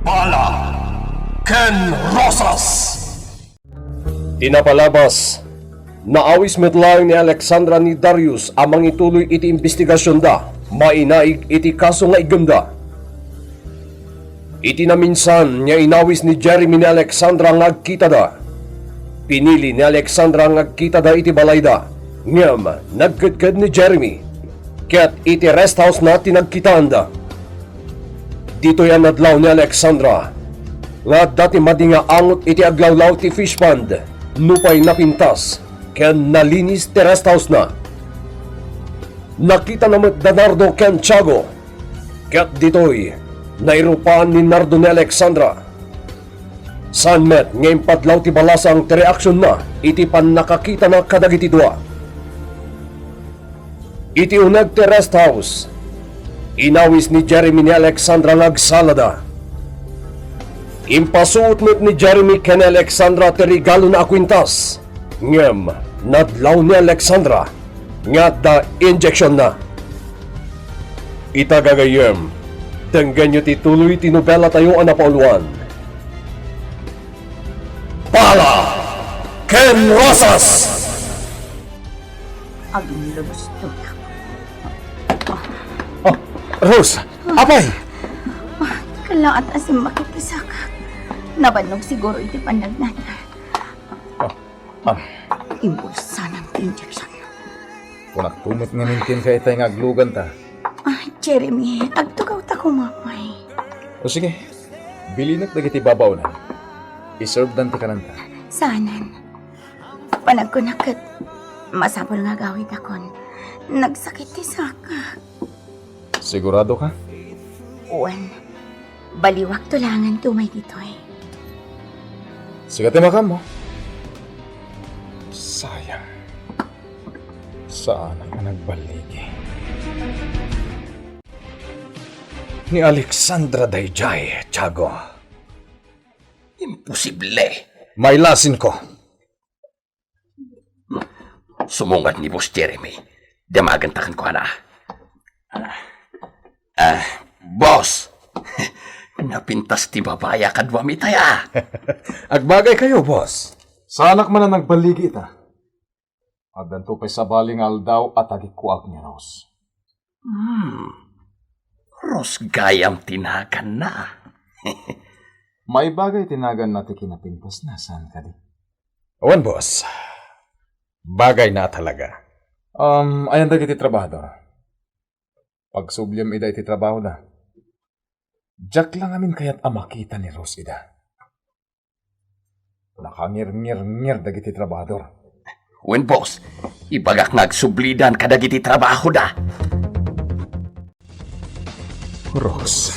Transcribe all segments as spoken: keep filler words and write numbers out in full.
Bala ken Rosas. Ti napalabas, naawis met laeng ni Alexandra ni Darius a mangituloy iti imbestigasionda mainaig iti kaso nga iggemda. Iti naminsan nga inawis ni Jeremy ni Alexandra nga agkitada, pinili ni Alexandra nga agkitada iti balayda, ngem nagkedked ni Jeremy, ket iti rest house-na ti nagkitaanda. Ditoy a nadlaw ni Alexandra nga adda ti madi nga angot iti aglawlaw ti fish pond, nupay napintas ken nalinis ti rest house-na. Nakitana met da Nardo ken Tiago, ket ditoy, nairupaan ni Nardo ni Alexandra. Saan met nga impadlaw ti balasang ti reaksionna iti pannakakitana kadagiti dua. Iti uneg ti rest house, inawis ni Jeremy ni Alexandra nga agsalada. Impasuot met ni Jeremy ken ni Alexandra ti regalona a kuintas, ngem nadlaw ni Alexandra nga adda injeksionna. Ita gagayyem, denggenyo ti tuloy ti nobelatayo a napauluan, Bala ken Rosas! Agin Rose, tulak. Oh, Rose! Apay! Kalaat a simmakit ti sakak. Nabannog siguro iti pannagnana. Ah, ah. Imbulsanan ti injection. Kunakto met ngamin kenka itay nga agluganta. Ah, Jeremy, agtugawta koma pay. O sige, bilinek dagiti babaona. Iservedan ti kananta. Saanen. Panagkunak ket masapul nga agawitakon. Nagsakit ti sakak. Sigurado ka? Wen, baliwakto laengen ti umay ditoy. Sika ti makammo. Sayang. Saanak a nagballigi. Ni Alexandra daydiay, Tiago. Imposible. Mailasinko. Sumungad ni Boss Jeremy. Damagenta kenkuana. Ah, ah, Boss! Napintas ti babai a kaduami itay, ah. Agbagaykayo, Boss. Saanak man a nagballigi ita. Addanto pay sabali nga aldaw a tagikkuak ni Rose. Hmm. Rose gayam ti naganna. Maibagay ti naganna ti kinapintasna, saan kadi? Wen, boss. Bagayna a talaga. Um, ayan dagiti trabahador? Pagsubliem ida iti trabahoda. Diak la ngamin kayat a makita ni Rose ida. Nakangirngirngir dagiti trabahador. Wen, boss, ibagak nga agsublidan kadagiti trabahoda. Rose,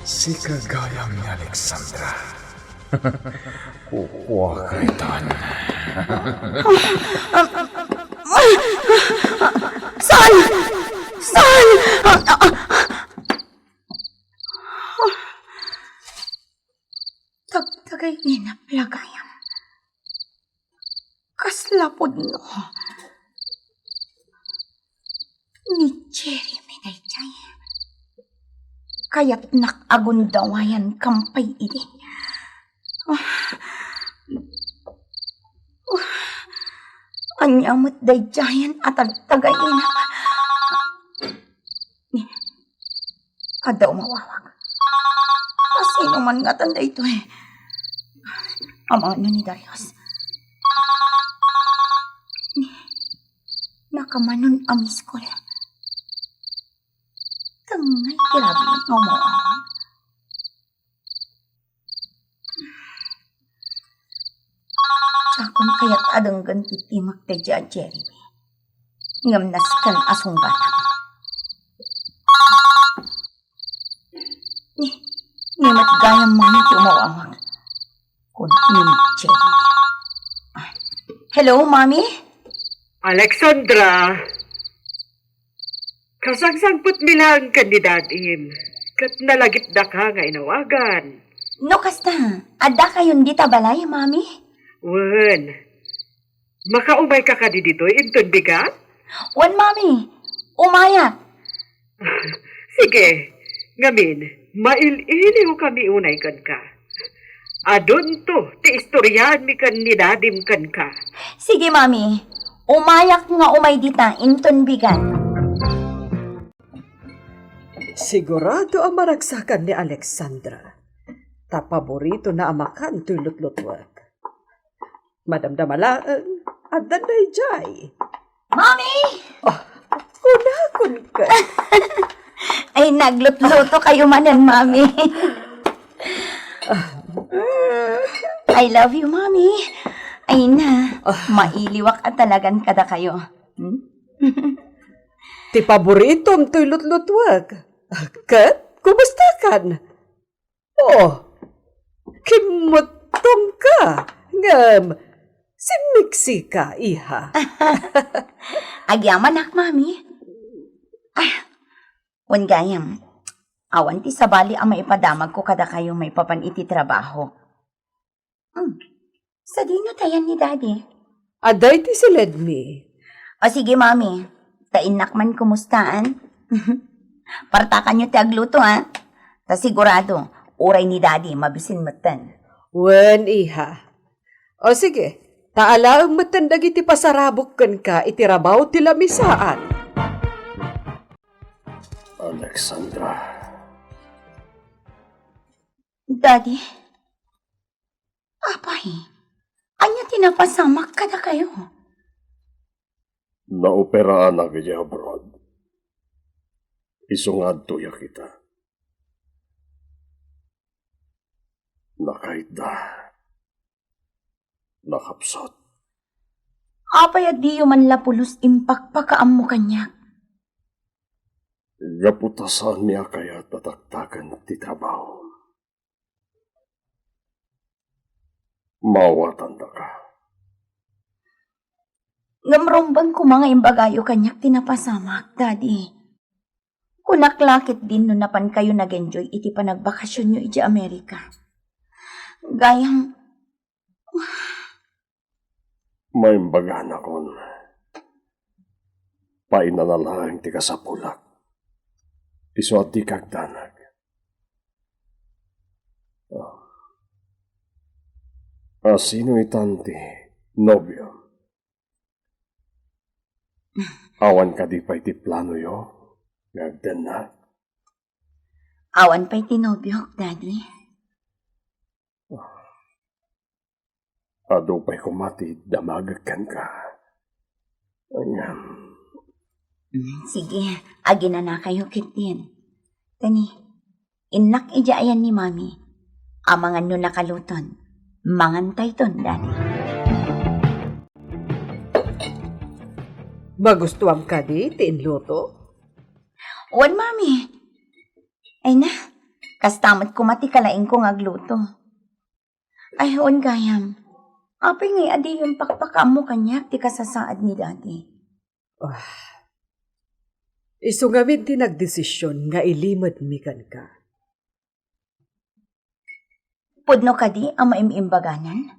sika gayam ni Alexandra. Kukuaka itan. Saan? Saan? Tagtagay ni napla gayam. Kasla pudno. Ni Jeremy daydiay. Kayatnak a gundawayan kampay idi. Ah. Ah. Ania met daydiayen a tagtagayna? Adda umawawag. Asino man ngatan daytoy? Amangan ni Darius. Nakamanon a miss call. Tengngay ti rabii nga umawawag. Diakon kayat a denggen ti timek daydiay a Jeremy. Ngem nasken a sungbatak. Ni, ni met gayam, Mami, ti umawawag. Kun ni Jeremy. Ah. Hello, Mami? Alexandra, kasangsangpetmi laeng ken ni Dadim, ket nalagipdaka nga inawagan. No kasta, addakayon dita balay, Mami? Wen. Makaumayka kadi ditoy inton bigat? Wen, Mami. Umayak. Sige. Ngamin, Mail-iliwkami unay kenka. Adunto ti istoriaanmi ken ni Dadim kenka. Sige, Mami. Umayak nga umay dita inton bigat. Sigurado a maragsakan ni Alexandra. Ta paboritona a makan toy lutlutuek. Madamdama laeng, adda daydiay. Mami! Oh, kunakon ka. Ay, naglutlutokayo manen, Mami. I love you, Mami. Ay na, mailiwak a talagan kadakayo. Hmm? Ti paboritom toy lutlutuek. Ket, kumustakan? Oh, kimmutongka. Ngem, simmiksika, iha. Agyamanak, Mami. Ah, wen gayam, awan ti sabali a maipadamagko kadakayo maipapan iti trabaho. Hmm. Sadino tayan ni Daddy? Adda iti siledmi. O sige, Mami. Ta innak man kumustaan. Partakanyo ti agluto, ha? Ta sigurado, uray ni Daddy, mabisin metten. Wen, iha. O sige, ta alaem metten dagiti pasarabok kenka iti rabaw ti lamisaan. Alexandra. Daddy? Apay, ania ti napasamak kadakayo? Naoperaanak idiay abroad. Isu nga adtoyak ita. Nakaitda. Nakapsut. Apay a diyo man la pulos impakpakaammo kaniak? Gapu ta saanmi a kayat a taktaken ti trabaho. Maawatandaka. Ngem rumbeng koma nga imbagayo kaniak ti napasamak, Daddy. Kunak la ketdin no napankayo nag-enjoy iti panagbakasionyo idiay Amerika. Gayam, Maimbaganakon. Painana laeng ti kasapulak. Isu a dika agdanag. Ah. A sino itan ti nobio? Awan kadi pay ti planoyo nga agdanag? Awan pay ti nobiok, Daddy. Adu pay koma ti damagek kenka. Ngem, Mm, sige, aginanakayo ketdin. Tani, innak idiay ayan ni Mami. Amangan no nakaluton. Mangantayton, Daddy. Magustuam kadi ti inluto? Wen, Mami. Ay na, kasta met koma ti kalaingko nga agluto. Ay, wen gayam. Apay ngay a diyo impakpakaammo kaniak ti kasasaad ni Daddy? Ah, isu ngamin ti nagdesisyon nga ilimedmi kenka. Pudno kadi a maim-imbaganan?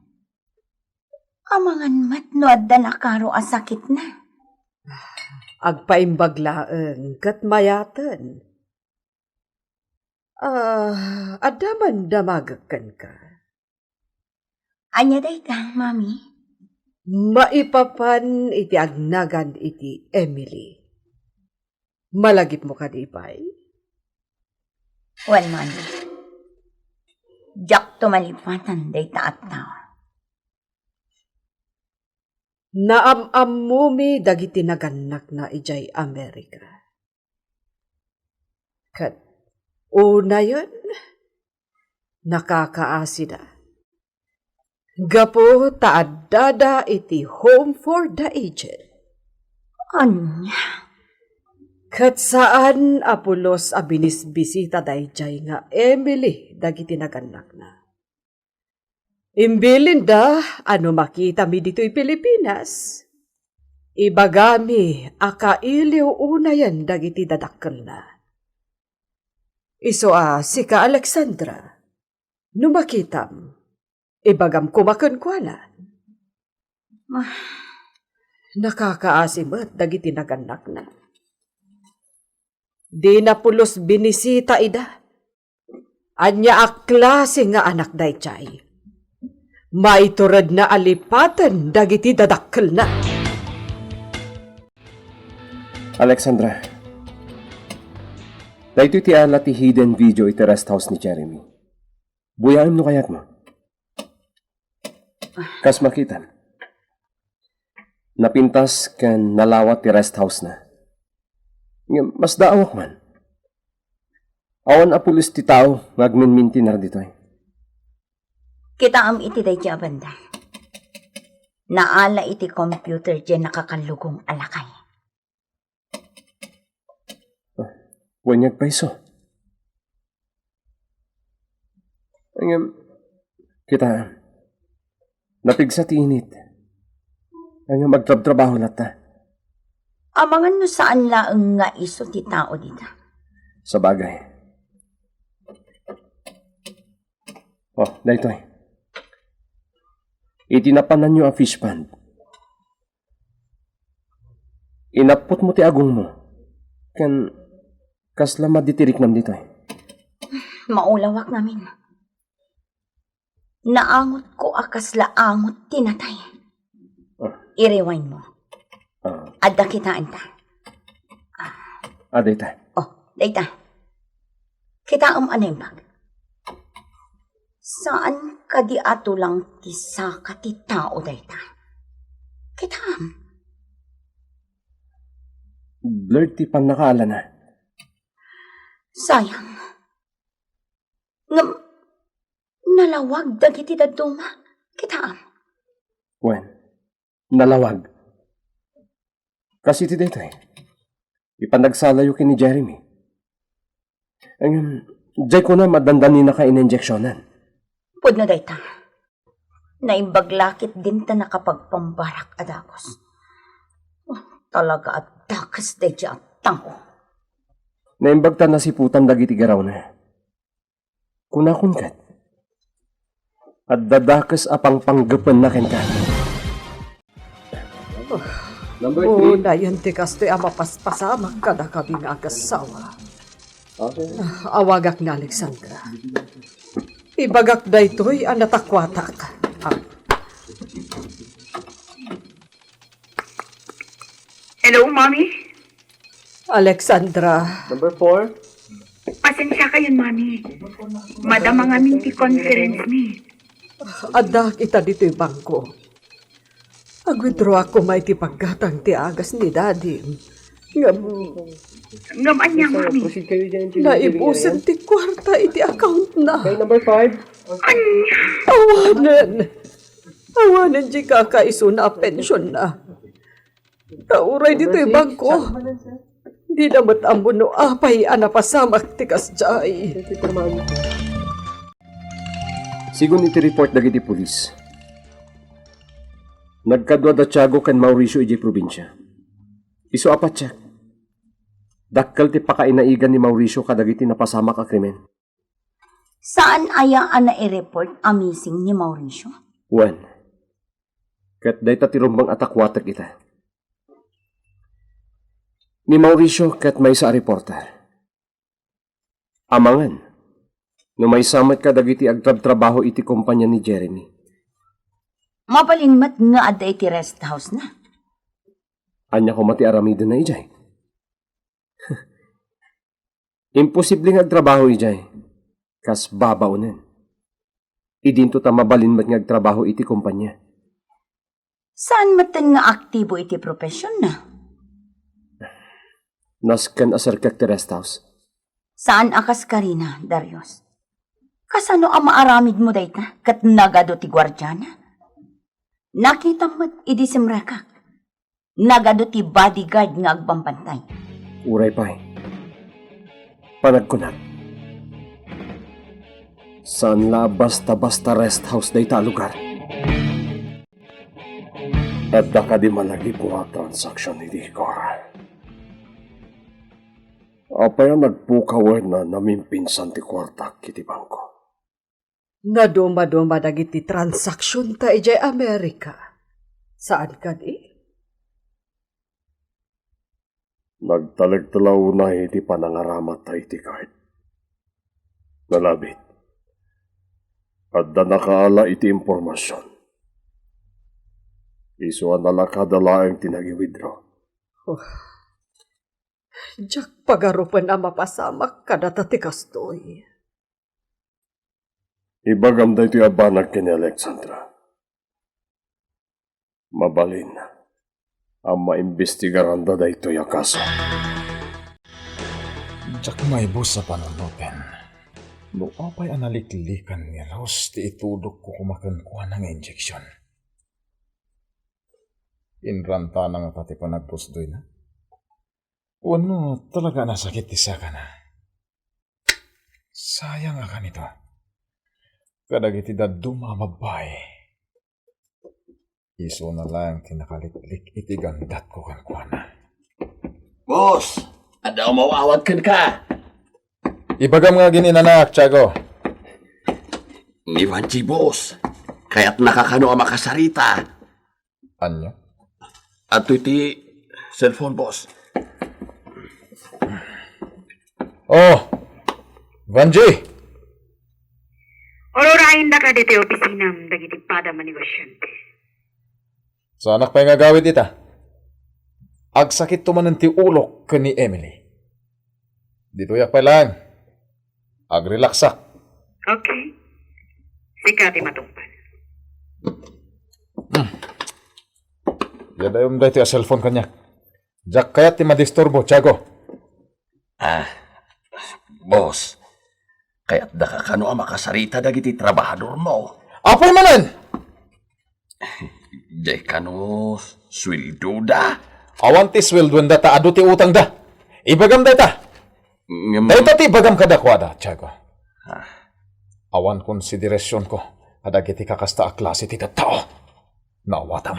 Amangan met no adda nakaro a sakitna. Agpaimbag laeng ket mayaten. Ah, adda man damagek kenka. Ania dayta, Mami? Maipapan iti agnagan iti Emily. Malagipmo kadi pay? Wen, Mami. Diakto malipatan dayta a tao. Naam-ammomi dagiti nagannakna idiay Amerika. Ket unayen, nakakaasida. Gapu ta addada iti Home for the Aged. Ania? Ket saan a pulos a binisbisita daydiay nga Emily dagiti nagannakna. Imbilinda a no makitami ditoy Pilipinas, ibagami a kailiw unayen dagiti dadakkelna. Isu a sika, Alexandra, no makitam, ibagam koma kenkuana. Ah. Nakakaasi met dagiti nagannakna. Dina pulos binisita ida. Ania a klase nga anak daydiay? Maituredna a lipaten dagiti dadakkelna. Alexandra, daytoy ti ala ti hidden video iti rest house ni Jeremy. Buyaem no kayatmo. Kas makitam, napintas ken nalawat ti rest house na. Ngem masdaawak man. Awan a pulos ti tao nga agminmintinar ditoy. Kitaem iti daydi a banda. Naala iti computer diay nakakallugong a lakay. Ah, wen nga agpayso. Ngem, kita, napigsa ti init. Ngem agtrabtrabaho latta. Amangan no saan laeng nga isu ti tao dita. Sabagay. Oh, daytoy. Iti napananyo a fish pond. Inapputmo ti agongmo. Ken kasla madi ti riknam ditoy. Maulawak ngamin. Naangotko a kasla angot ti natay. Ah. I-rewindmo. Ah. Adda kitaenta. Ah, dayta. Oh, dayta. Kitaem a naimbag. Saan kadi a tulang ti saka ti tao dayta? Kitaem. Blur ti pannakaalana. Sayang. Ngem, nalawag dagiti dadduma. Kitaem. Wen, nalawag. Kas iti daytoy, ipanagsalayo ken ni Jeremy. Ngem, diay kunam a dandaninaka ininjeksionan. Pudno dayta. Naimbag la ketdin ta nakapagpambarak a dagus. Oh, talaga a dakes daydiay a tangko. Naimbag ta nasiputan dagiti garawna. Kunakon ket, adda dakes a pangpanggepenna kenka. Number three. Unayen ti kastoy a mapaspasamak kadakami nga agassawa. Okay. Ah, awagak ni Alexandra. Ibagak daytoy a natakuatak. Ah. Hello, Mommy? Alexandra. Number four. Pasensya kayon, Mommy. Madama ngamin ti conference mi. Addaak ita ditoy bangko. Ag-withdraw ako may ti paggatang ti agas ni Daddy. Ngem, ngem ania, Mommy? Naibusen ti kuarta iti account na. Okay, number five. Ania? Awanen. Awanen ti kakaisuna a pension na. Ta uray ditoy bangko, dina met ammo no apay a napasamak ti kasdiay. Sigun iti report dagiti pulis, nagkadua da Tiago ken Mauricio idiay probinsia. Isu a patiek, dakkel ti pakainaigan ni Mauricio kadagiti napasamak a krimen. Saan aya a nai-report a missing ni Mauricio? Wen, ket dayta ti rumbeng a takuatek ita. Ni Mauricio ket maysa a reporter. Amangan no maysa met kadagiti agtrabtrabaho iti kompania ni Jeremy. Mabalin met nga adda iti rest house na. Ania koma ti aramidenna idiay? Imposible nga agtrabaho idiay kas babaonen. Idinto ta mabalin met nga agtrabaho iti kompania. Saan metten nga aktibo iti profession na? Nasken a serkek ti rest house. Saan a kas karina, Darius? Kasano a maaramidmo dayta ket nagadu ti guardiana? Nakitam met idi simrekak. Nagadu ti bodyguard nga agbambantay. Uray pay, panagkunak, saan la a basta-basta rest house dayta a lugar. Adda kadi malagipna a transaksyon idi, Cora? Apay a nagpukawen a namimpinsan ti kuartak iti bangko? Nadumaduma dagiti transaksionta idiay Amerika. Saan kadi? Nagtalek ti la unay iti panangaramata iti card. Nalabit. Adda nakaala iti impormasion. Isu a nalakada laeng ti nagiwidro. Oh, diak pagarupen a mapasamak kadata ti kastoy. Ibagam daytoy a banag ken ni Alexandra. Mabalin a maimbestigaranda daytoy a kaso. Diak maibus a panunoten no apay a naliklikan ni Rose ti itudokko koma kenkuana nga injeksion. Inrantana ngata ti panagpusdoyna? Wenno talaga a nasakit ti sakana? Sayang a kanito. Kadagiti dadduma a babbai, isuna laeng ti nakaliklik iti gandatko kenkuana. Boss, adda umaw-awat kenka. Ibagam nga agin-inanak, Tiago. Ni Vanji, boss. Kayatnaka kano a makasarita. Ania? Adtoy ti cellphone, boss. Oh, Vanji! Ururayen daka ditoy opisinam dagiti padam a negosiante. Saanak pay nga agawid ita. Agsakitto manen ti ulok ken ni Emily. Ditoyak pay laeng. Agrelaksak. Okay. Sika ti matungpal. Hmm. Yadayom daytoy a cellphone kaniak. Diak kayat ti madisturbo, Tiago. Ah, boss, kayatdaka kano a makasarita dagiti trabahadormo? Apay manen? Diay kano sueldoda? Awan ti sueldoanda ta adu ti utangda. Ibagam dayta. Ngem dayta ti ibagam kadakuada, Tiago. Ah. Awan konsiderasionko kadagiti kakasta a klase ti tattao. Naawatam.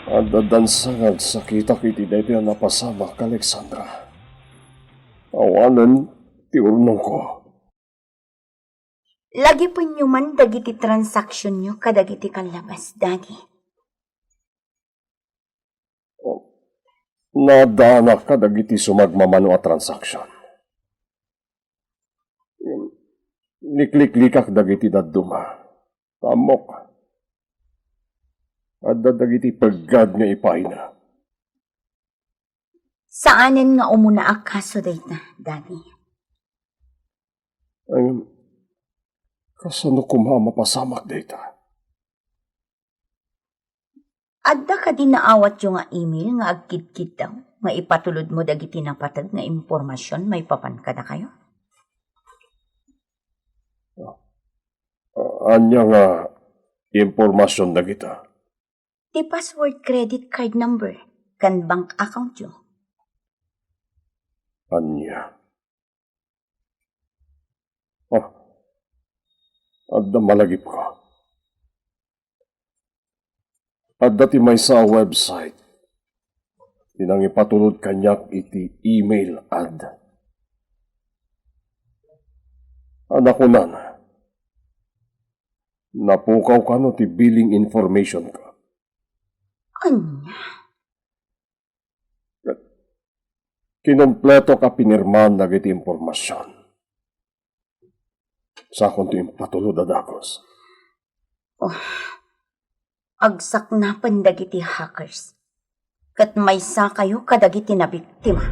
Adda dansa nga agsakitak iti daytoy a napasamak, Alexandra. Awanen ti urnongko. Lagipenyo man dagiti transaksionyo kadagiti kallabas, Dani. Naaddanak kadagiti sumagmamano a transaksion. Likliklikak dagiti dadduma. Ammok. Adda dagiti peggad nga ipaayna. Saanen nga umuna a kaso dayta, Dani. Ngem, kasano koma a mapasamak dayta? Adda kadi naawatyo nga email nga agkidkiddaw nga ipatulodmo dagiti napateg nga impormasion maipapan kadakayo? A-, ania nga impormasion dagita? Ti password, credit card number, ken bank accountyo. Ania? Oh, adda malagipko. Adda ti maysa a website ti nangipatulod kaniak iti email ad. A nakunana, napukaw kano ti billing information ko. Ania? Kinumpletok a pinirmaan dagiti impormasion. Sakonto impatulod a dagus. Oh, agsaknapen dagiti hackers. Ket maysakayo kadagiti nabiktima.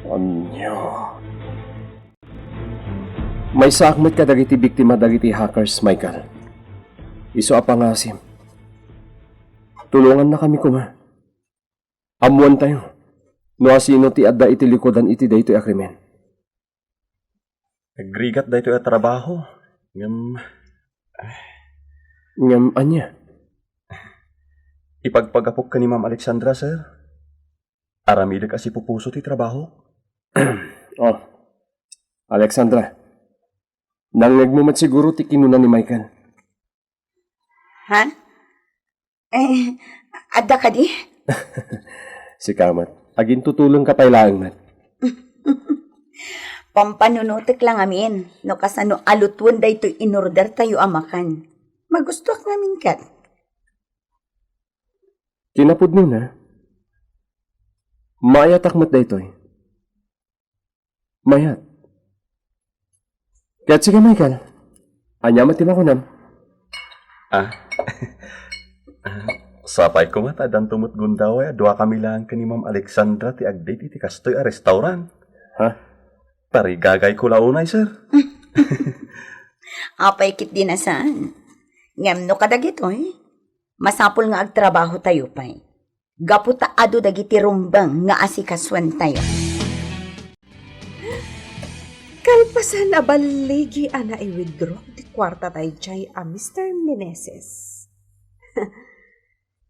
Ania? Maysaak met kadagiti biktima dagiti hackers, Michael. Isu a pangasim. Tulongannakami koma. Ammoantayo no asino ti adda iti likudan iti daytoy a krimen. Agrigat daytoy a trabaho. Ngem, ngem ania? Ipagpagapok ken ni Ma'am Alexandra, sir. Aramidek a sipupuso ti trabaho. Oh, Alexandra, nangngegmo met siguro ti kinuna ni Michael. Ha? Eh, adda kadi? Sika met. Agintutulongka pay laeng met. Pampanunotek la ngamin no kasano a lutuen daytoy inordertayo a makan. Magustoak ngamin ket. Kinapudnona, maayatak met daytoy. Mayat. Ket sige, Michael. Ania met ti makunam? Ah. Ah, sapay koma ta addanto met gundaway a duakami laeng ken ni Ma'am Alexandra ti ag-date iti kastoy a restaurant. Ha? Tarigagayko la unay, sir. Apay ketdi a saan? Ngem no kadagitoy, masapul nga agtrabahotayo pay. Gapu ta adu dagiti rumbeng nga asikasuentayo. Kalpasan a balligi a nai-withdraw ti kuarta daydiay a Mister Meneses,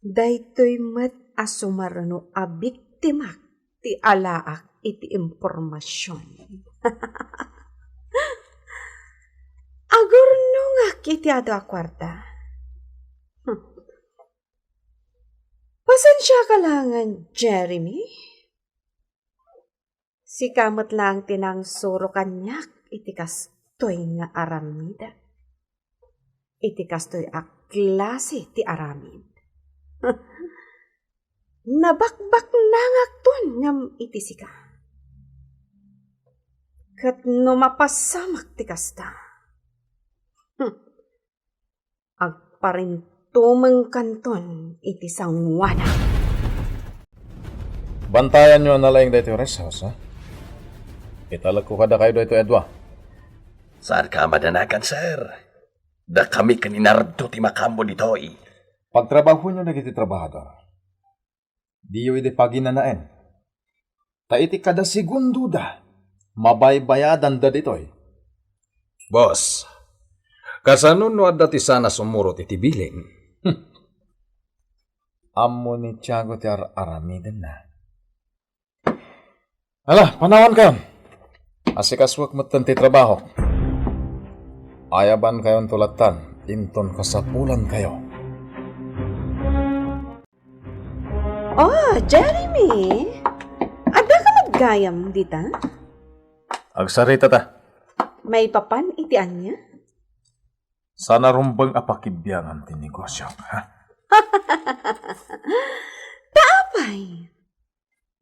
daytoy met a sumarno a biktimak ti alaak iti impormasion. Agurnongak iti adu a kuarta. Hmm. Pasensiaka laengen, Jeremy. Sika met laeng ti nangsurok kaniak iti kastoy nga aramid. Iti kastoy a klase ti aramid. Nabakbaknangakton ngem iti sika. Ket no mapasamak ti kasta, hmm, agparintumengkanton iti sangoanak. Bantayanyo a nalaing daytoy rest house, ha? Italekko kadakayo daytoy a dua. Saanka a madanagan, sir. Dakami ken ni Nardo ti makaammo ditoy. Pagtrabahoenyo dagiti trabahador. Diyo idi paginanaen. Ta iti kada segundoda, mabaybayadanda ditoy. Boss, kasano no adda ti saan a sumurot iti bilin? Ammo ni Tiago ti ar-aramidenna. Ala, panawankayon. Asikasuek metten ti trabahok. Ayabankayonto lattan, inton kasapulankayo. Oh, Jeremy! Addaka met gayam dita? Agsarita ta. Maipapan iti ania? Saan a rumbeng a pakibiangan ti negosio, ha? Ta apay?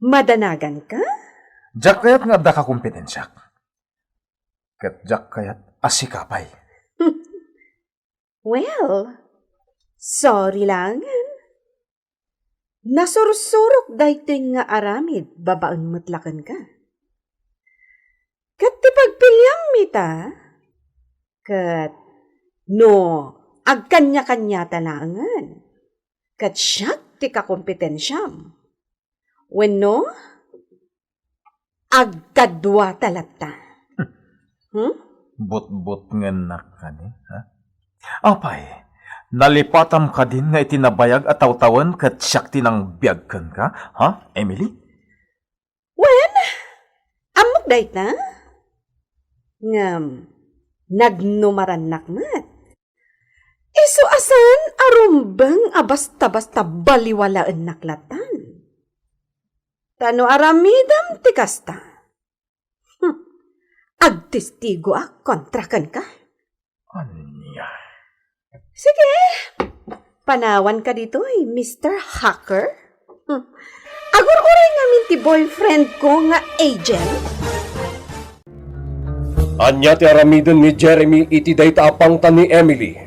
Madanaganka? Diak kayat nga adda kakompetensiak. Ket diak kayat a sika pay. Well, sorry laengen. Nasursurok daytoy nga aramid babaen met la kenka. Ket ti pagpiliammi ta, ket no agkaniakaniata laengen, ket siak ti kakompetensiam. Wenno, agkaduata latta. Hmm? Butbutngennak kadi, ha? Apay, nalipatam kadin nga iti nabayag a tawtawen ket siak ti nangbiag kenka, ha, Emily? Wen, ammok dayta. Ngem, nagnumarannak met. Isu a saan a rumbeng a basta-basta baliwalaennak lattan. Ta no aramidem ti kasta, hmm, agtestigoak kontra kenka. Ania? Sige, panawanka ditoy, Mister Hacker. Hmm. Agur-uray ngamin ti boyfriend ko nga agent. Ania ti aramiden ni Jeremy iti dayta a pangtan ni Emily?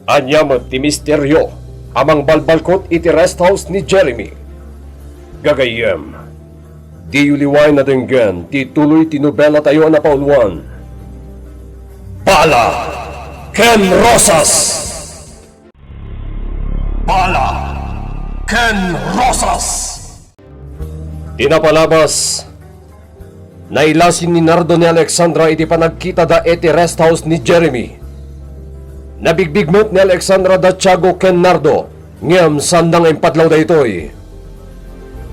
Ania met ti misterio a mangbalbalkot iti rest house ni Jeremy? Gagayyem, diyo liwaen a denggen ti tuloy ti nobela tayo a napauluan, Bala ken Rosas! Bala ken Rosas! Ti napalabas, nailasin ni Nardo ni Alexandra iti panagkitada iti rest house ni Jeremy. Nabigbig met ni Alexandra da Tiago ken Nardo, ngem saanda nga impadlaw daytoy.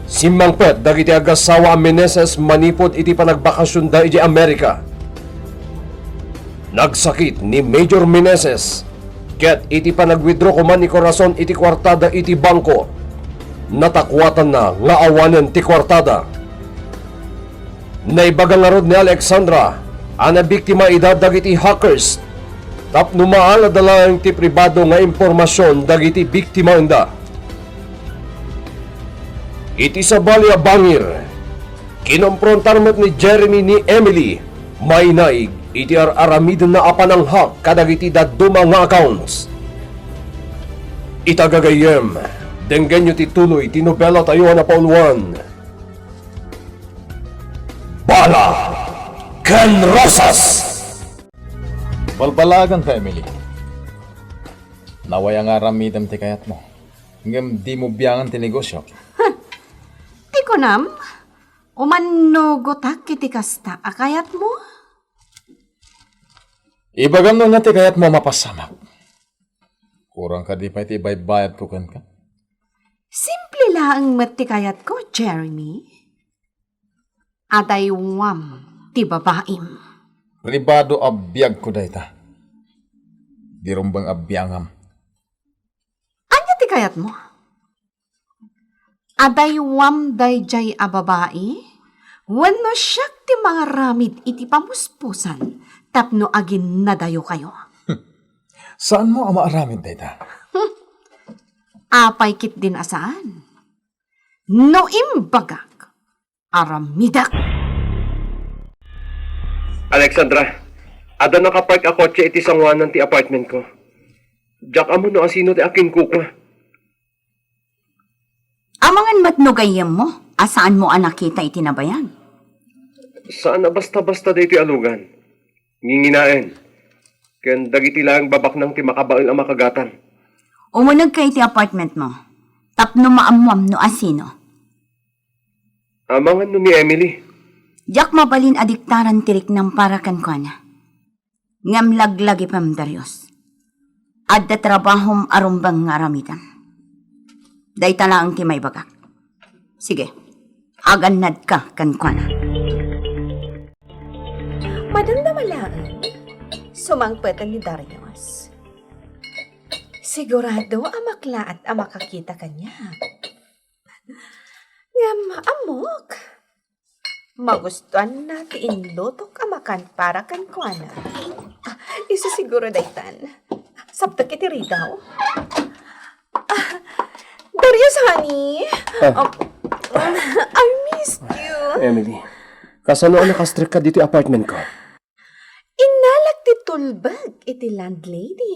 Simmangpet dagiti agassawa a Meneses manipud iti panagbakasionda idiay Amerika. Nagsakit ni Major Meneses, ket iti panag-withdraw koma ni Corazon iti kuartada iti bangko, natakuatanna nga awanen ti kuartada. Naibaga ngarud ni Alexandra a nabiktima ida dagiti hackers tapno maalada laeng ti pribado nga impormasion dagiti biktimaenda. Iti sabali a bangir, kinomprontar met ni Jeremy ni Emily, mainaig iti ar-aramidenna a pananghak kadagiti dadduma nga accounts. Ita gagayyem, denggenyo ti tuloy ti nobela tayo a napauluan, Bala ken Rosas! Balbalaganka, Emily. Nawaya nga aramidem ti kayatmo. Ngem dimo biangan ti negosyo. Ti kunam, umannugotak iti kasta a kayatmo? Ibagam no ania ti kayatmo a mapasamak. Kurang kadi pay ti ibaybayadko kenka? Simple laeng met ti kayatko, Jeremy. Adaywam ti babaim. Pribado a biagko dayta. Di rumbeng a biangam. Ania ti kayatmo? Adaywam daydiay a babai? Wenno siak ti mangaramid iti pamuspusan tapno aginnadayokayo? Saanmo a maaramid dayta? Apay ketdin a saan? No imbagak, aramidek. Alexandra, adda nakapark a kotse iti sanguanan ti apartment ko. Diak ammo no asino ti akinkukua. Amangan met no gayyemmo a saanmo a nakita iti nabayag. Saan a basta-basta daytoy a lugan. Nginginaen. Ken dagiti laeng babaknang ti makabael a makagatang. Umunegka iti apartment mo tapno maammuam no asino. Amangan no ni Emily. Diak mabalin a diktaran ti riknam para kenkuana. Ngem laglagipem, Darius. Adda trabahom a rumbeng nga aramidem. Dayta laeng ti maibagak. Sige, agannadka kenkuana. Madamdama laeng, sumangpeten ni Darius. Sigurado a maklaat a makakita kaniak. Ngem ammok, magustuanna ti inlutok a makan para kenkuana. Ah, isu siguro daytan. Saptek iti ridaw. Ah, Darius, honey. Ah. Um, I missed you. Emily, kasano a nakastrekka ditoy apartment ko? Innalak ti tulbek iti landlady.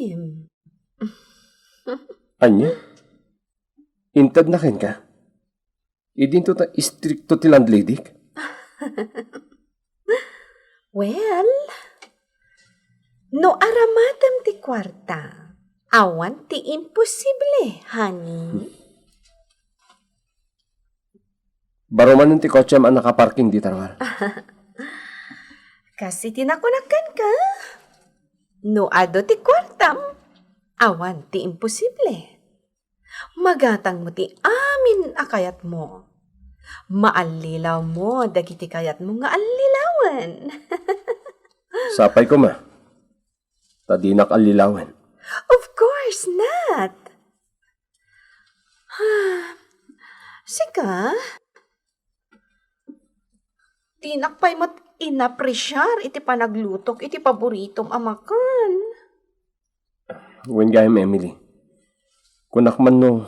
Ania? Intedna kenka? Idinto ta istrikto ti landladyk? Well, no aramatem ti kuarta, awan ti imposible, honey. Baro manen ti kotsem a nakaparking dita ruar. Kas iti nakunak kenka, no adu ti kuartam, awan ti imposible. Magatangmo ti amin a kayatmo. Maallilawmo dagiti kayatmo nga allilawen. Sapay koma, ta dinak allilawen. Of course not. Sika? Dinak pay met inapresiar iti panaglutok iti paboritom a makan. Wen gayam, Emily. Kunak man no,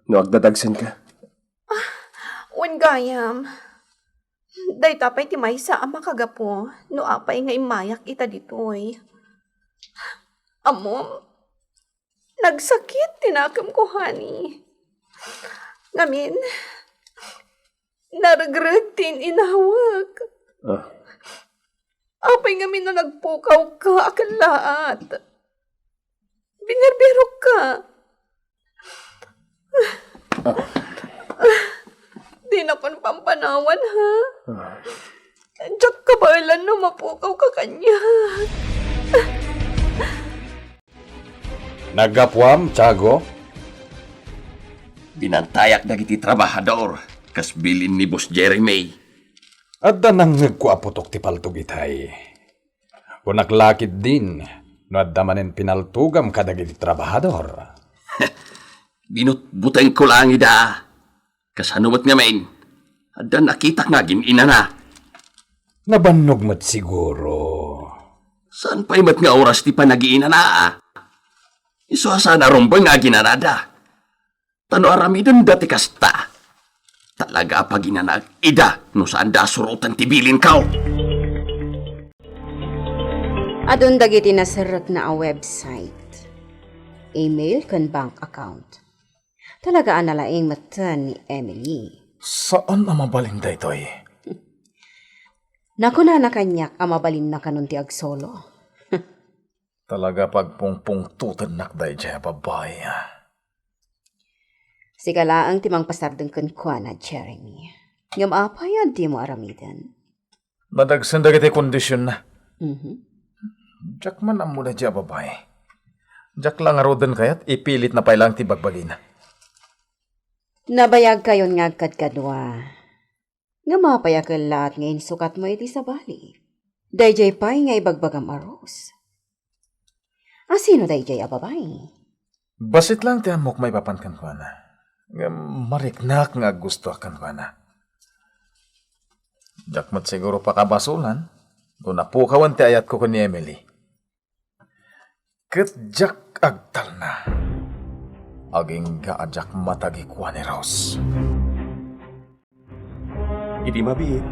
no agdadagsenka. Ah, wen gayam. Dayta pay ti maysa a makagapu no apay nga immayak ita ditoy. Ammom, nagsakit ti nakemko, honey. Ngamin, naregreg ti in-inawek. Ah. Apay ngamin a nagpukawka a kellaat? Binerbirokka. Ah. Dinakon pampanawan, ha? Ah. Diak kabaelan no mapukawka kaniak. Naggapuam, Tiago? Binantayak dagiti trabahador, kas bilin ni Boss Jeremy. Adda nangngegko a putok ti paltog itay. Kunak la ketdin no adda manen pinaltogam kadagiti trabahador. Binutbutengko laeng ida. Kasano met ngamin? Adda nakitak nga agin-inana. Nabannog met siguro. Saan pay met nga oras ti panagiinana, a? Isu a saan a rumbeng nga aginanada. Ta no aramidenda ti kasta, talaga a paginanaak ida no saanda a suroten ti bilinko. Adun dagiti naserrekna a website, email ken bank account. Talaga a nalaing metten ni Emily. Saan a mabalin daytoy. Nakunana kaniak a mabalinna kanon ti agsolo. Talaga pagpungpungtotennak daydiay a babai. Sika laeng ti mangpasardeng kenkuana, Jeremy. Ngem apay a dimo aramiden? Nadagsen dagiti kondisionna. Mhm. Diak man ammo daydiay a babai. Diak la ngaruden kayat ipilitna pay laeng ti bagbagina. Nabayagkayon nga agkadkadua. Ngem apay a kellaat nga insukatmo iti sabali? Daydiay pay nga ibagbagam a Rose. A sino daydiay a babai? Bassit laeng ti ammok maipapan kenkuana. Ngem mariknak nga aggustoak kenkuana. Diak met siguro pakabasolan no napukawen ti ayatko ken ni Emily. Ket diak agtalna. Agingga a diak matagikua ni Rose. Iti mabiit,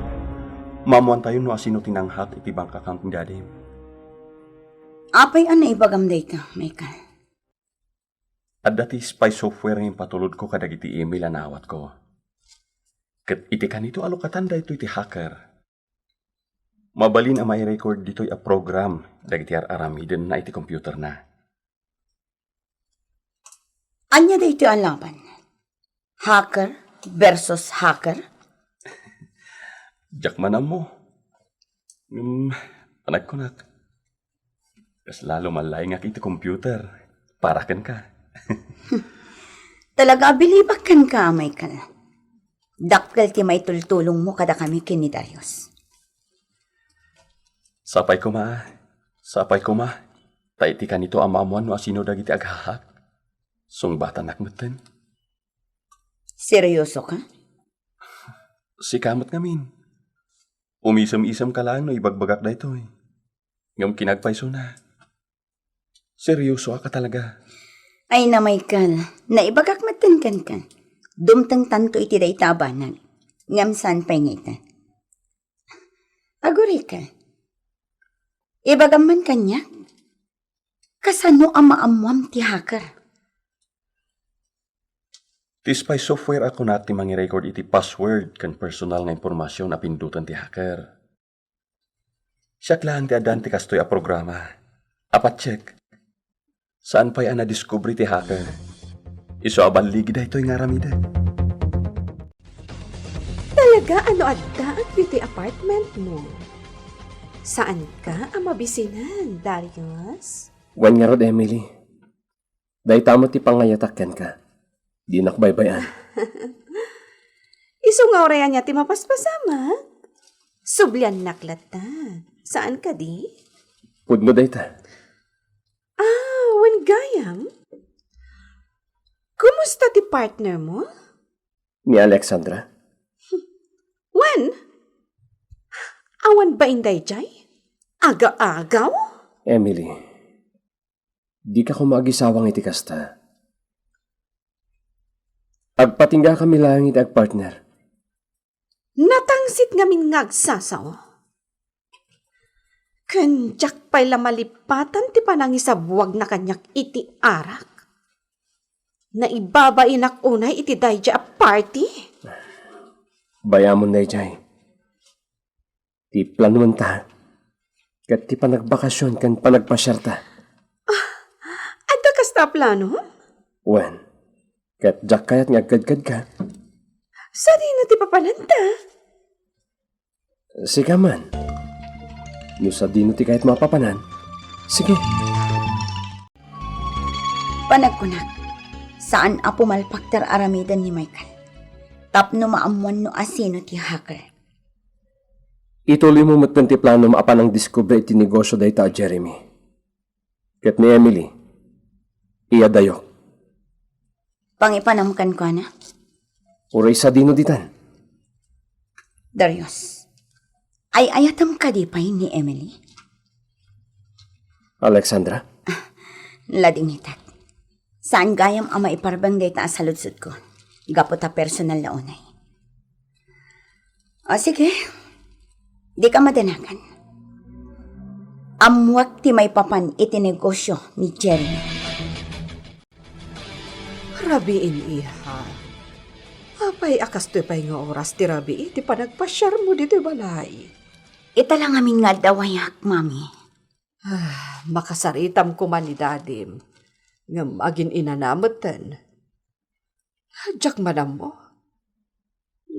maammoantayon no asino ti nanghack iti bank account ni Daddy. Apay a naibagam dayta, Michael? Adda ti spy software nga impatulodko kadagiti email a naawatko. Ket iti kanito a lukatan daytoy ti hacker, mabalin a mairecord ditoy a program dagiti ar-aramidenna iti computerna. Ania daytoy a laban? Hacker versus hacker? Diak man ammo. Ngem, panagkunak, kasla lumallaingak iti computer para kenka. Talaga a bilibak kenka, Michael. Dakkel ti maitultulongmo kadakami ken ni Darius. Sapay koma, sapay koma, ta iti kanito a maammoan no asino dagiti aghahak, sungbatanak metten. Seryoso ka? Sika met ngamin. Umisem-isem ka laeng no ibagbagak daytoy. Ngem kinagpaysona. Seryoso a ka talaga. Ay na, Michael, naibagak metten kenka. Dumtengtanto iti dayta a banag. Ngem saan pay nga ita? Agurika. Ibagam man kaniak. Kasano a maammoam ti hacker? Ti spy software a kunak ti mangirecord iti password ken personal nga impormasyon a pindoten ti hacker. Siak laeng ti addaan ti kastoy a programa. Apat check. Saan pay a nadiskubre ti hacker. Isu a balligi daytoy nga aramidek. Talaga a no addaak ditoy apartment mo, saan ka a mabisinan, Darius? Wen ngarud, Emily. Dayta met ti pangayatak kenka. Dinak baybay-an. Isu nga uray ania ti mapaspasamak? Subliannak latta. Saan kadi? Pudno dayta. Ah, wen gayam? Kumusta ti partner mo? Ni Alexandra? Wen? Awan bain daydiay? Aga-agaw? Emily, dika koma agisawang iti kasta. Agpatinggakami laeng iti agpartner. Natangsit ngamin nga agsasao. Ken diak pay la malipatan ti panangisabuagna kaniak iti arak. Naibabainak unay iti daydiay a party. Bayamon daydiay. Ti planomenta ket ti panagbakasyon ken panagpasiarta. Ah, adda kasta a plano? Wen, ket diak kayat nga agkedkedka. Sadino ti papananta? Sika man. No sadino ti kayatmo a papanan, sige. Panagkunak, saan a pumalpak ti ar-aramiden ni Michael tapno maammuan no asino ti hacker. Ituloymo metten ti planom a panangdiskubre iti negosio dayta a Jeremy. Ket ni Emily, iyadayok. Pangipanam kenkuana? Uray sadino ditan? Darius, ay-ayatem kadi pay ni Emily? Alexandra? Ladingitak. Saan gayam a maiparbeng dayta a saludsodko. Gapu ta personal la unay. O sige, dika madanagan. Ammuek ti maipapan iti negosyo ni Jeremy. Rabiin, iha. Apay a kastoy pay nga oras ti rabii ti panagpasiarmo ditoy balay? Ita la ngamin nga adda wayak, Mami. Ah, makasaritam koma ni Dadim. Ngem agin-inana metten. Diak man ammo.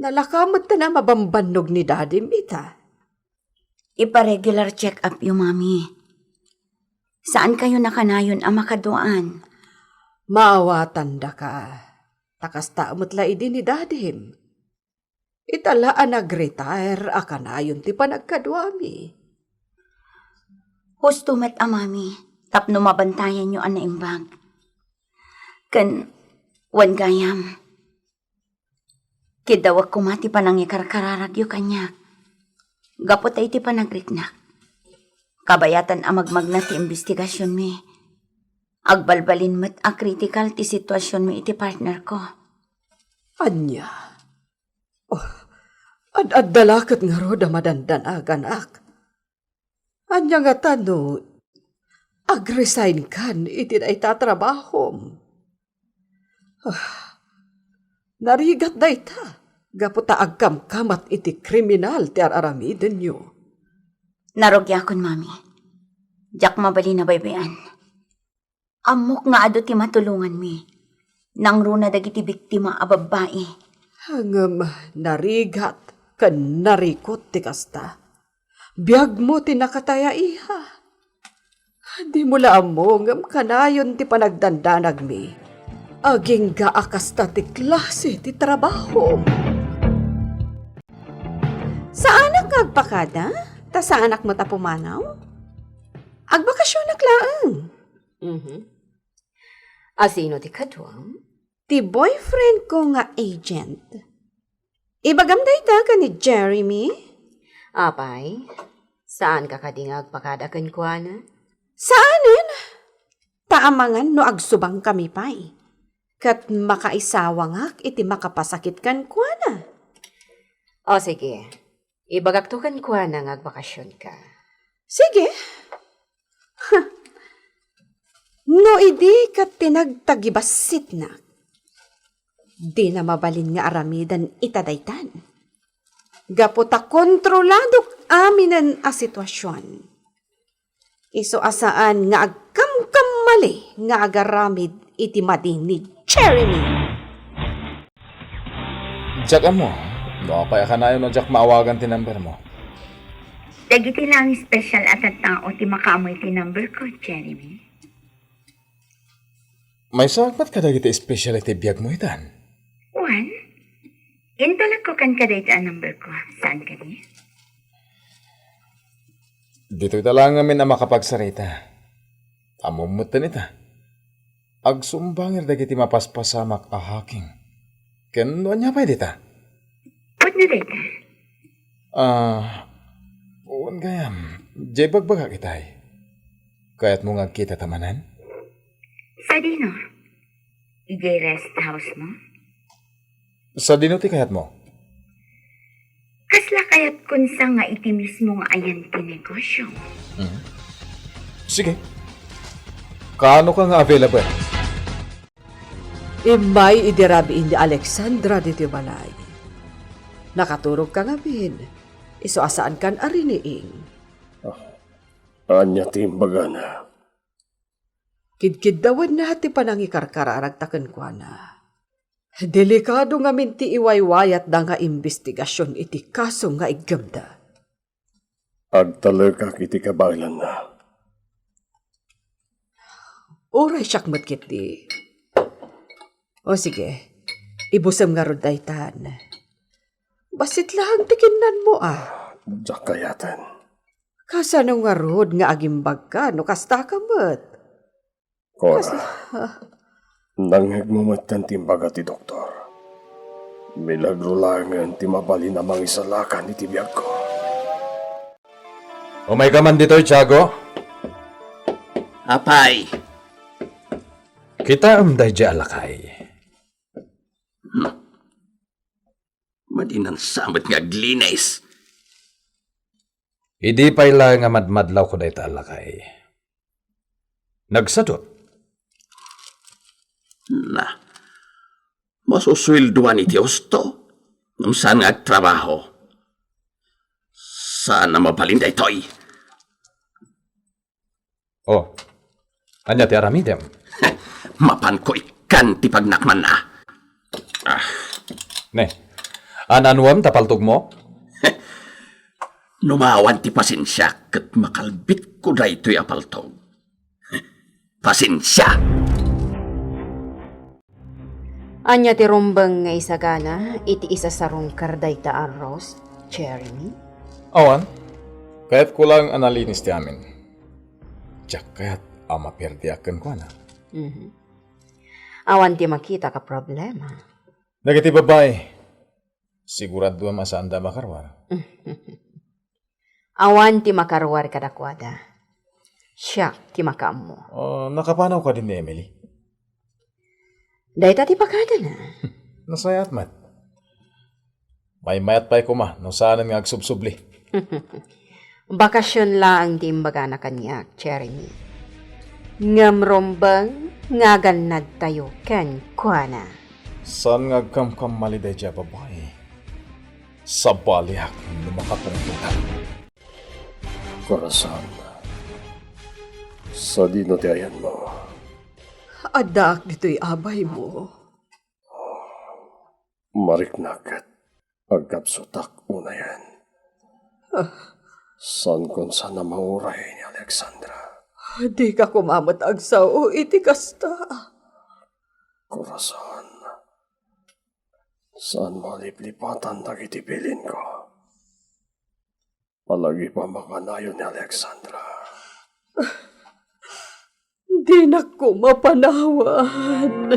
Nalaka metten a mabambannog ni Dadim ita. Ipa-regular check-up yo, Mami. Saan kayo nakanayon a makaduaan? Maawatandaka. Ta kasta met la idi ni Dadim. Ita la a nag-retire a kanayon ti panagkaduami. Husto met a Mami, tapno mabantayan yo a naimbag. Ken, wen gayam, kiddawek koma ti panangikarkararagyo kaniak. Gapu ta iti panagriknak, kabayatan a magmagna ti imbestigasionmi. Agbalbalin met a kritikal ti situasionmi iti partner ko. Ania? Oh, ad-adda la ket ngarud a madandanaganak. Ania ngata no ag-resign kan iti dayta trabahom? Ah, narigat dayta, gapu ta agkamkamat iti kriminal ti ar-aramidenyo. Narugiakon, Mami. Diak mabalin a baybay-an. Ammok nga adu ti matulonganmi. Nangruna dagiti biktima a babbai. Ngem narigat ken narikut ti kasta. Biagmo ti nakataya, iha. Dimo la ammo ngem kanayon ti panagdandanagmi. Agingga a kasta ti klase ti trabaho. Saanak nga agpakada? Ta saanak met a pumanaw? Agbakasionak laeng. Mhm. A sino ti kaduam? Ti boyfriend ko nga agent. Ibagam dayta ken ni Jeremy? Apay, saanka kadi nga agpakada kenkuana? Saanen? Ta amangan no agsubangkami pay. Ket makaisawangak iti makapasakit kenkuana. O sige, ibagakto kenkuana nga agbakasionka. Sige. Huh. No idi ket ti nagtagibassitnak, dina mabalin nga aramiden ita daytan. Gapu ta kontroladok aminen a situasion. Isu a saan nga agkamkammali nga agaramid iti madi ni Jeremy. Diak ammo no apay a kanayon a diak maawagan ti number mo. Dagiti lang special a tattao ti makaammo iti number ko, Jeremy. Maysaak met kadagiti special iti biagmo itan? Wen, intalekko kenka dayta a number ko. Saan kadi? Ditoy ta la ngamin a makapagsarita. Ammom metten ita. Agsumbanger dagiti mapaspasamak a hacking. Ken no ania pay dita? Pudno dayta. Ah, wen gayam, diay bagbagak itay. Kayatmo nga agkitata manen? Sadino? Idiay rest house mo? Sadino ti kayatmo? Kasla kayatkon sa nga iti mismo nga ayan ti negosyo. Mhm. Sige. Kaano ka nga available? Immay idi rabiin ni Alexandra ditoy balay. Nakaturogka ngamin. Isu a saankan a riniing. Ah, ania ti imbagana? Kidkiddawenna ti panangikarkararagta kenkuana. Delikado ngamin ti iwaywayatda nga imbestigasion iti kaso nga iggemda. Agtalekak iti kabaelanna. Uray siak met ketdi. O sige, ibusem ngarud daytan. Bassit laeng ti kinnanmo, a. Diak kayaten. Kasano ngarud nga agimbagka no kastaka met? Cora, nangngegmo metten ti imbaga ti doktor. Milagro laengen ti mabalin a mangisalakan iti biagko. Umayka man ditoy, Tiago. Apay. Kitaem daydiay a lakay. Hmm. Madinansa met nga aglinis. Idi pay laeng a madmadlawko dayta a lakay, nagsadut. Na, masusueldoan iti husto ngem saan nga agtrabaho. Saan a mabalin daytoy. Oh, ania ti aramidem? Mapanko ikkan ti pagnakmanna. Ah. Ne, an-anuem ta paltogmo? No maawan ti pasensiak ket makalbitko daytoy a paltog. Pasensia! Ania ti rumbeng nga isagana iti isasarungkar dayta a Rose, Jeremy? Awan. Kayatko lang a nalinis ti amin. Diak kayat a maperdiak kenkuana. Mhm. Awan ti makita a problema. Dagiti babbai, siguraduem a saanda a makaruar. Awan ti makaruar kadakuada. Siak ti makaammo. Oh, nakapanaw kadi ni Emily? Dayta ti pakadana. Nasayaat met. Maymayat pay koma no saanen nga agsubsubli. Bakasion laeng ti imbagana kaniak, Jeremy. Ngem rumbeng nga agannadtayo kenkuana. Saan nga agkamkamali daydiay a babai? Sabaliak no makapungtotan. Corazon, sadino ti ayanmo? Addaak ditoy abaymo. Mariknak ket agkapsutak unayen. Ah. Saankon saan a mauray ni Alexandra. Dika koma met agsao iti kasta. Corazon, saanmo a liplipatan dagiti bilinko. Palagipem a kanayon ni Alexandra. Dinak koma panawan.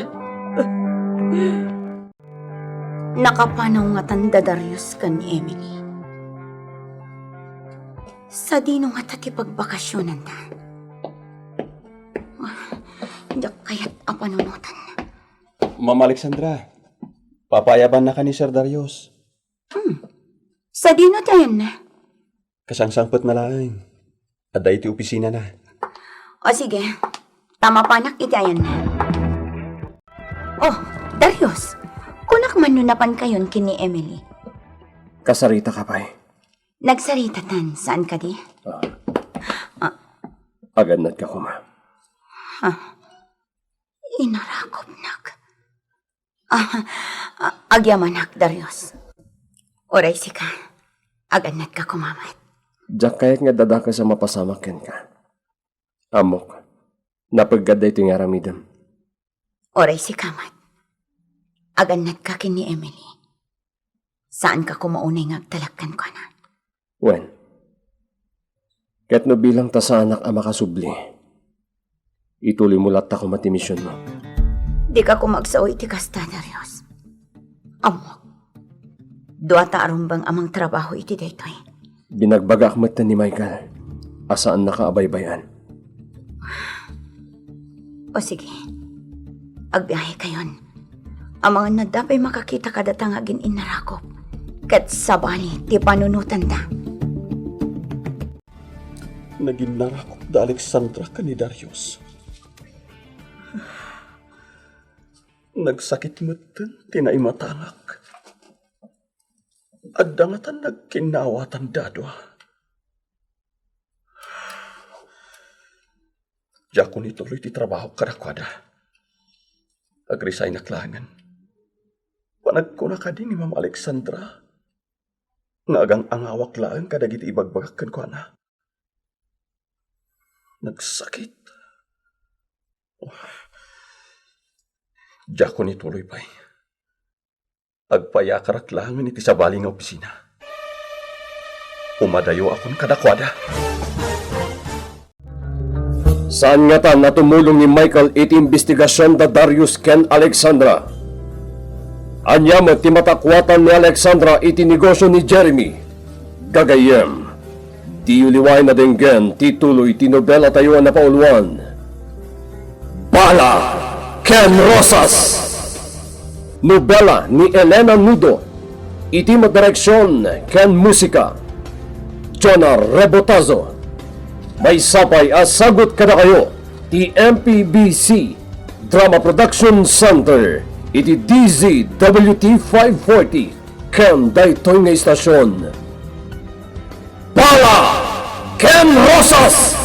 Nakapanaw ngatan da Darius ken ni Emily. Sadino ngata ti pagbakasionanda? Diak kayat a panunotan. Ma'am Alexandra, papaayabannaka ni Sir Darius. Hmm. Sadino ti ayanna? Kasangsangpetna laeng. Adda iti opisinana. O sige, ta mapanak iti ayanna. Oh, Darius, kunak man no napankayon ken ni Emily. Kasaritaka pay? Nagsaritatan, saan kadi? Ah. Ah. Agannadka koma. Ha? Inarakopnak. Ah, ah, agyamanak, Darius. Uray sika, agannadka koma met. Diak kayat nga adda dakes a mapasamak kenka. Ammok, napeggad daytoy nga aramidem. Uray sika met, agannadka ken ni Emily. Saanka koma unay nga agtalek kenkuana. Wen, ket no bilang ta saanak a makasubli, ituloymo latta koma ti misionmo. Dika koma agsao iti kasta, Darius. Ammok, duata a rumbeng a mangtrabaho iti daytoy. Binagbagaak metten ni Michael a saannaka a baybay-an. O sige, agbiahekayon. Amangan adda pay makakita kadata nga agin-innarakop, ket sabali ti panunotanda. Nagin-innarakop da Alexandra ken ni Darius. Nagsakit metten ti naimatangak. Adda ngatan nagkinnaawatanda a dua. Diakon ituloy ti trabahok kadakuada. Agresignak laengen. Panagkuna kadi ni Ma'am Alexandra nga agang-angawak laeng kadagiti ibagbagak kenkuana. Nagsakit. Diakon ituloy pay. Agpayakarak laengen iti sabali nga opisina. Umadayoakon kadakuada. Saan ngatan a tumulong ni Michael iti imbestigasion da Darius ken Alexandra? Ania met ti matakuatan ni Alexandra iti negosio ni Jeremy? Gagayyem, diyo liwaen a denggen ti tuloy ti nobelatayo a napauluan, Bala ken Rosas. Nobela ni Elena Nudo. Iti madireksion ken musika, Jonah Rebotazo. Maysa pay a sagut kadakayo ti M P B C Drama Production Center iti D Z W T five forty ken daytoy nga istasyon, Bala ken Rosas!